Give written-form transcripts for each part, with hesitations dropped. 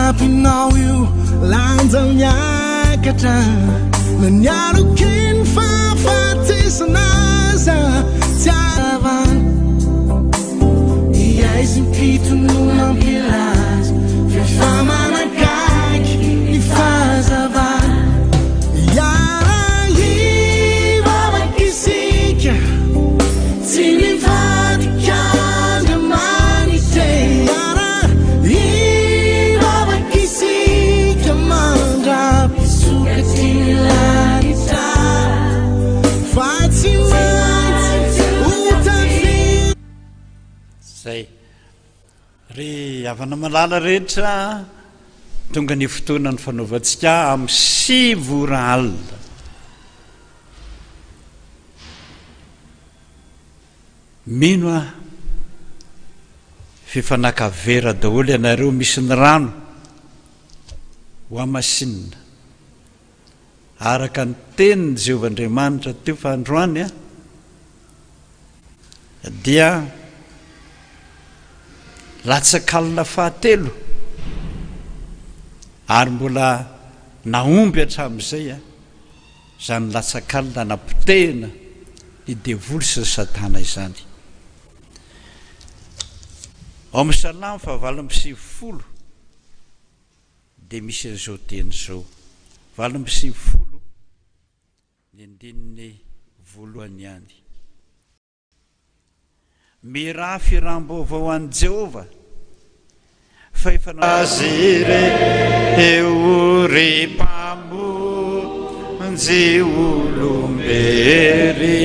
Fanampianao io lanja miakatra na ny aloky ny fahafatesana aza tsy aravana. Ny aizim-pito no mampilaza f'efa manakaiky ny fahazavana. Hiara-hivavaka isika. Tsy mivadika Andriamanitra e Hiara-hivavaka isika mandra-pisokatry ny lanitra Fa tsy maintsy ho tafiditra. Zay. Ry havana malala rehetra, tonga ny fotoana nifanaovantsika amin'ny 9 ora alina. Mino aho f'efa naka vera daholo ianareo misy ny rano ho hamasinina araka ny tenin'i Jehovah Andriamanitra teo fa androany a dia latsak'alina fahatelo ary mbola nahomby hatramin'izay a Izany latsak'alina napotehina ny devoly sy ny satana izany. Ao amin'ny Salamo faha 98 dia misy an'izao teny izao. 98 ny andininy voalohany ihany. Mirà firam-baovao an'i Jehovah, fa efa. Azy ireo, ry Mpamonjy olom-bery,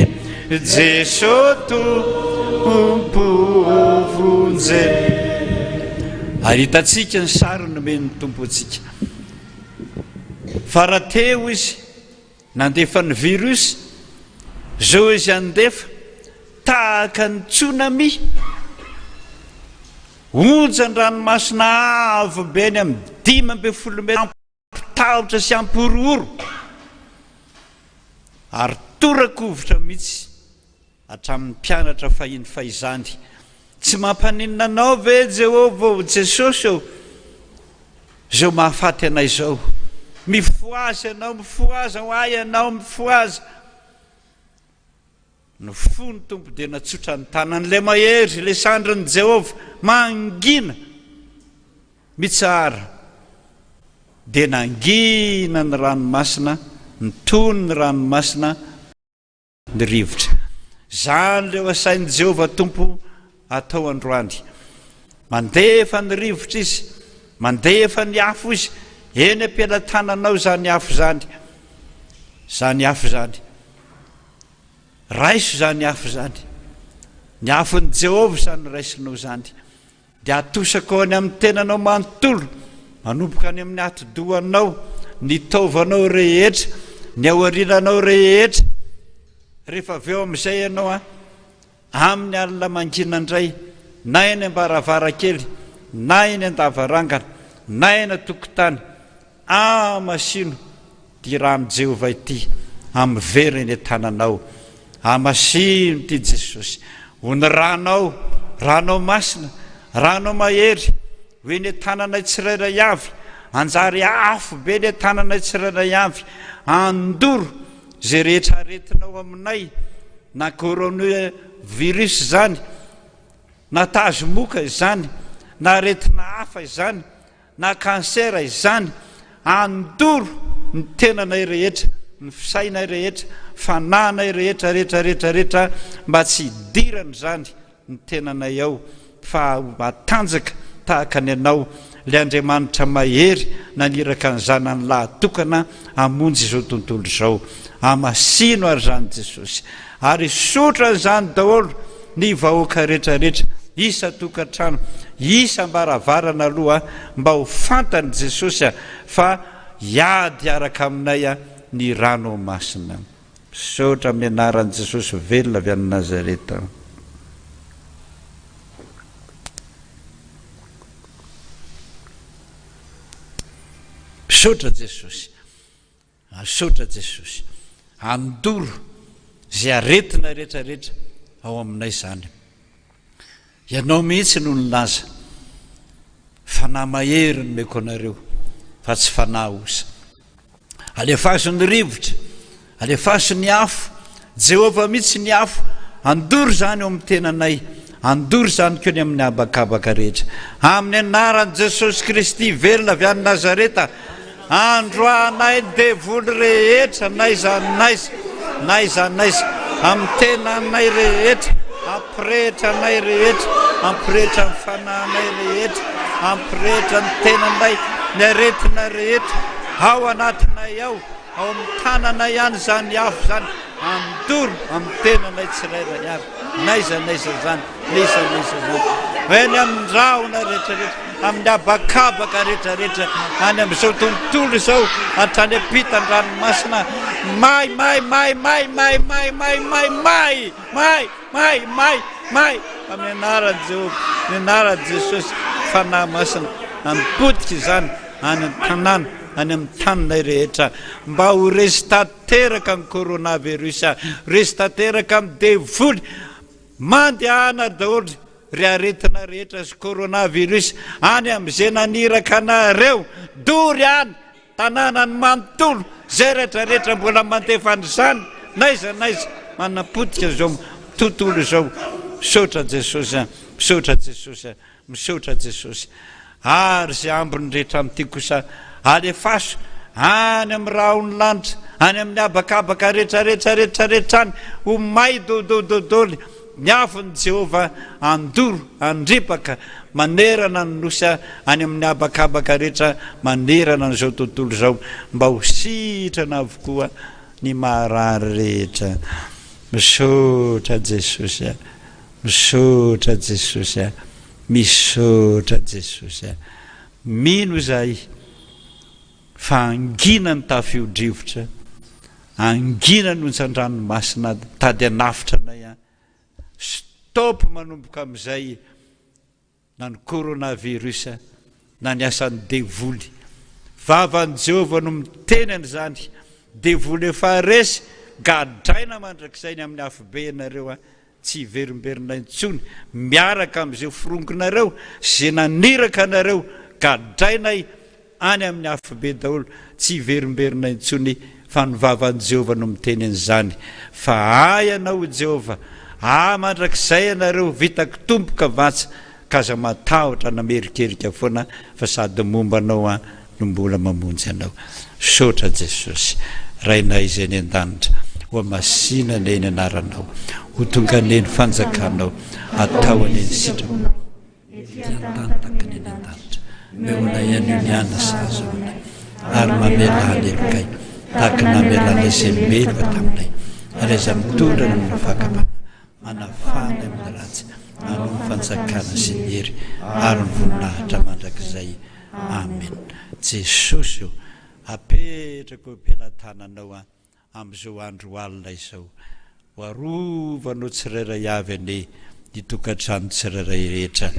Jeso Tompo vonjeo. Ary hitantsika ny sary nomen'ny Tompo antsika, fa raha teo Izy, Nandefa ny virus, zao izy handefa tahaka ny tsunami, onjan-dranomasina avo be any amin'ny 15 metatra hampitahotra sy hampihorohoro ary tora-kovitra mihitsy. Hatramin'ny mpianatra fahiny fahizany. Tsy mampaninona anao ve Jehovah ô, Jesosy ô, izao mahafaty anay izao? Mifohaza ianao, mifohaza ho ahy ianao, mifohaza. Ny fo ny Tompo dia natsotra ny tanan'ilay mahery, ilay sandrin'i Jehovah, mangina, mitsahara. Dia nangina ny ranomasina, nitony ny ranomasina, ny rivotra. Izany ireo asain'i Jehovah Tompo atao androany. Mandefa ny rivotra Izy, mandefa ny afo Izy, eny am-pelatananao izany afo izany. Izany afo izany. Raiso izany afo izany. Ny afon'i Jehovah izany raisinao izany. Dia atosako any amin'ny tenanao manontolo, manomboka any amin'ny atidohanao, ny taovanao rehetra, ny aoriananao rehetra. Rehefa avy eo amin'izay ianao an, amin'ny alina mangina indray, na eny am-baravarankely, na eny an-davarangana, na eny an-tokotany, Ahamasino ity ran'i Jehovah ity amin'ny vera eny an-tananao. Ahamasino ity Jesosy. Ho ny ranao, ranao masina, ranao mahery, ho eny an-tananay tsirairay avy. Hanjary afo be eny an-tananay tsirairay avy. Handoro izay rehetra aretina ao aminay, na coronavirus izany, na tazomoka izany, na aretina hafa izany. na cancer izany, handoro ny tenanay rehetra, ny fisainay rehetra, fanahinay rehetra rehetra rehetra rehetra mba tsy hidiran'izany ny tenanay ao fa ho matanjaka tahaka ny Anao, ilay Andriamanitra mahery naniraka ny Zanany lahy tokana hamonjy izao tontolo izao. Hamasino ary izany Jesosy. Ary hisotra an'izany daholo ny vahoaka rehetra rehetra, isan-tokantrano, isam-baravarana aloha mba ho fantany Jesosy fa hiady hiaraka aminay ny rano masina. Misaotra amin'ny anaran'i Jesosy velona avy any Nazareta. Misaotra Jesosy. Misaotra Jesosy. Handoro izay aretina rehetra rehetra ao aminay izany. Ianao mihitsy no nilaza fa. Fanahy mahery no omeko anareo fa tsy fanahy osa. Alefaso ny rivotra, alefaso ny afo, Jehovah mihitsy ny afo, andoro izany eo amin'ny tenanay, andoro izany koa ny amin'ny habakabaka rehetra. Amin'ny anaran'i Jesosy Kristy velona avy any Nazareta, androahanay ny devoly rehetra n'aiza n'aiza, n'aiza n'aiza, amin'ny tenanay rehetra, ampirehitra anay rehetra, ampirehitra ny fanahinay rehetra, ampirehitra ny tenanay, ny aretina rehetra ao anatinay ao, ao amin'ny tananay ihany izany afo izany, andoro amin'ny tenanay tsirairay avy, n'aiza n'aiza izany, n'iza n'iza izany, eny amin'ny rahona rehetra rehetra, amin'ny habakabaka rehetra rehetra, any amin'izao tontolo izao, hatrany ampitan-dranomasina, may, may, may, may, may, may, may, may, may, may, may, may, may, amin'ny anaran'i Jehovah, ny anaran'i Jesosy, Fanahy Masina, ampotika izany any an-tanàna, any amin'ny taninay rehetra, mba ho resy tanteraka ny coronavirus, resy tanteraka amin'ny devoly, Mandehana daholo ry aretina rehetra sy corona virus any amin'izay naniraka anareo, dory any tanànany manontolo, izay rehetra rehetra mbola mandefa an'izany n'aiza n'aiza manapotika izao tontolo izao. Misaotra Jesosy a, misaotra Jesosy a. Misaotra Jesosy. Ary izay ambiny rehetra amin'ity kosa alefaso any amin'ny rahon'ny lanitra, any amin'ny habakabaka rehetra rehetra rehetra rehetra any, ho may dodododoly ny afon'i Jehovah handoro, handripaka manerana ny nosy any amin'ny habakabaka rehetra manerana an'izao tontolo izao, mba ho sitrana avokoa ny maharary rehetra. Misaotra Jesosy a. Misaotra Jesosy a! Misaotra Jesosy a! Mino izahay fa hangina ny tafio-drivotra, hangina ny onjan-dranomasina mitady hanafotra anay a! Stop manomboka amin'izay na ny coronavirus na ny asan'ny devoly. Vavan'i Jehovah no miteny an'izany. Devoly efa resy, gadraina mandrakizay ny amin'ny afobe ianareo a, tsy hiverimberina intsony miaraka amin'izay forongonareo sy izay naniraka anareo, gadrainay Any amin'ny afobe daholo, tsy hiverimberina intsony, fa ny vavan'i Jehovah no miteny an'izany. Fa ahy ianao, hoy Jehovah, ahy mandrakizay ianareo, vitako tomboka vatsy, ka aza matahotra na miherikerika foana, fa sady momba anao aho no mbola mamonjy anao. Misaotra Jesosy. Rainay izay any an-danitra, hohamasina anie ny anaranao, ho tonga anie ny fanjakanao, atao anie ny sitraponao. Ety an-tany tahaka ny any an-danitra. Omeo anay anio ny hanina sahaza ho anay, ary mamelà ny helokay, tahaka ny namelanay izay meloka taminay. Ary aza mitondra ny amin'ny fakam-panahy, manafaha anay amin'ny ratsy, anao ny fanjakana sy ny hery ary ny voninahitra mandrakizay. Amena. Jesosy ô, apetrako eo am-pelatananao aho. amin'izao andro alina izao. Ho arovanao tsirairay avy anie ny tokantrano tsirairay rehetra.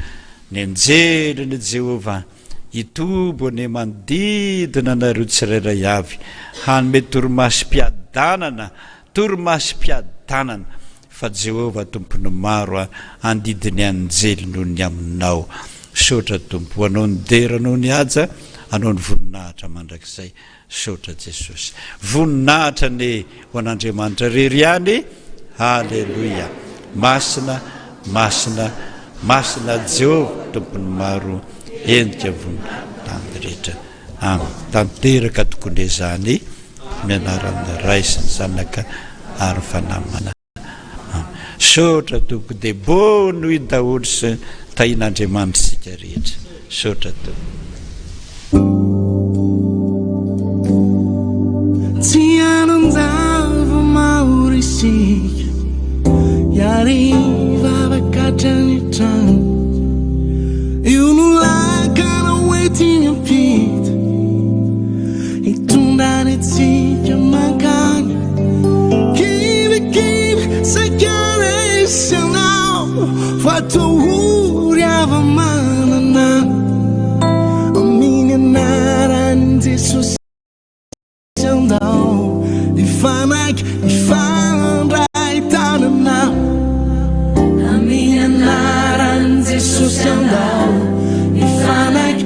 Ny anjeliny Jehovah hitobo anie manodidina anareo tsirairay avy, hanome torimasom-piadanana, torimasom-piadanana, fa Jehovah Tompon'ny maro handidy ny anjely noho ny aminao. Misaotra Tompo, ho Anao ny dera, Anao ny haja, Anao ny voninahitra mandrakizay. Misaotra Jesosy. Voninahitra anie ho an'Andriamanitra irery ihany. Haleloia. Masina, masina, masina Jehovah Tompon'ny maro, endrika voninahitra rehetra. Amen. Tanteraka tokoa ndray izany amin'ny anaran'ny Ray sy ny Zanaka ary ny Fanahy Masina. Misaotra tompoko dia bonne nuit daholo sy tahin'Andriamanitra isika rehetra. Misaotra tompoko. Tsy hanan-java-mahory isika Hiary hivavaka hatrany hatrany Io no lakana hoentiny ampita Hitondra ny antsika mankany Kivikivy saika resy anao Fa toa ory hava-manana Amin'ny anaran'i Jesosy andao Hifanaiky hifandray tanana Amin'ny anaran'i Jesosy andao Hifanaiky.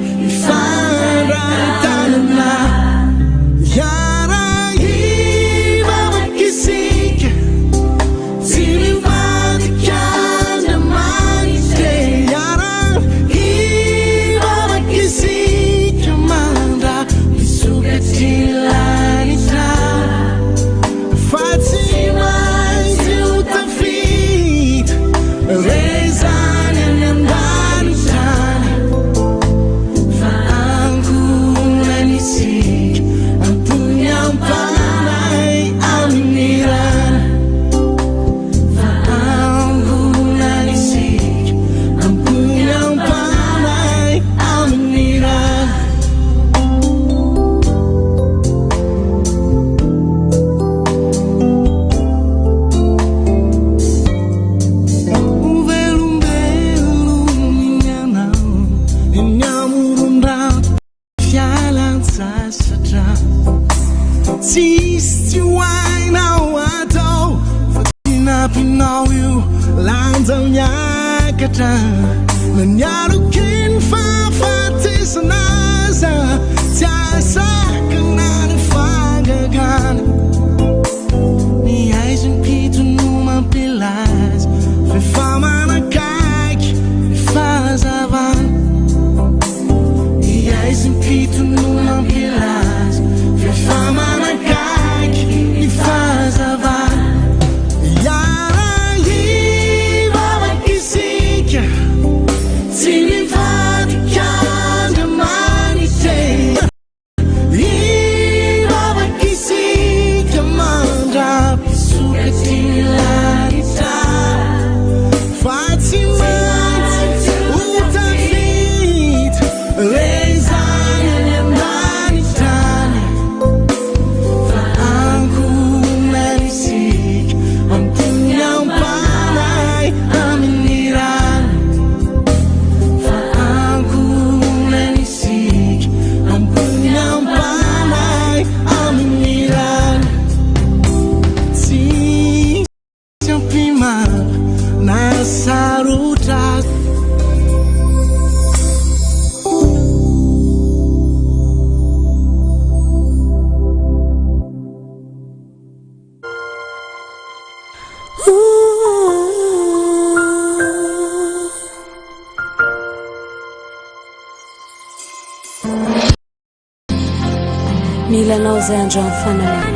Tsisy tsy ho hainao atao fa tsy nampinao io lanja miakatra na ny aloky ny fahafatesana aza tsy ahasakana ny fahagagana. Ny aizim-pito no mampilaza f'efa manakaiky ny fahazavana. Ny aizim-pito no mampilaza f'efa manakaiky ny fahazavana. Hiara-hivavaka isika, tsy mivadika Andriamanitra e. Hivavaka isika mandra-pisokatry ny lanitra, fa tsy maintsy ho tafita re izany any an-danitra any. Fa ankohonana isika amin'ny am-panahy amin'ny rano. Fa ankohonana isika ambony am-panahy amin'ny rano. Tsisy ampimana na sarotra aza. Mila anao izay androany fananana.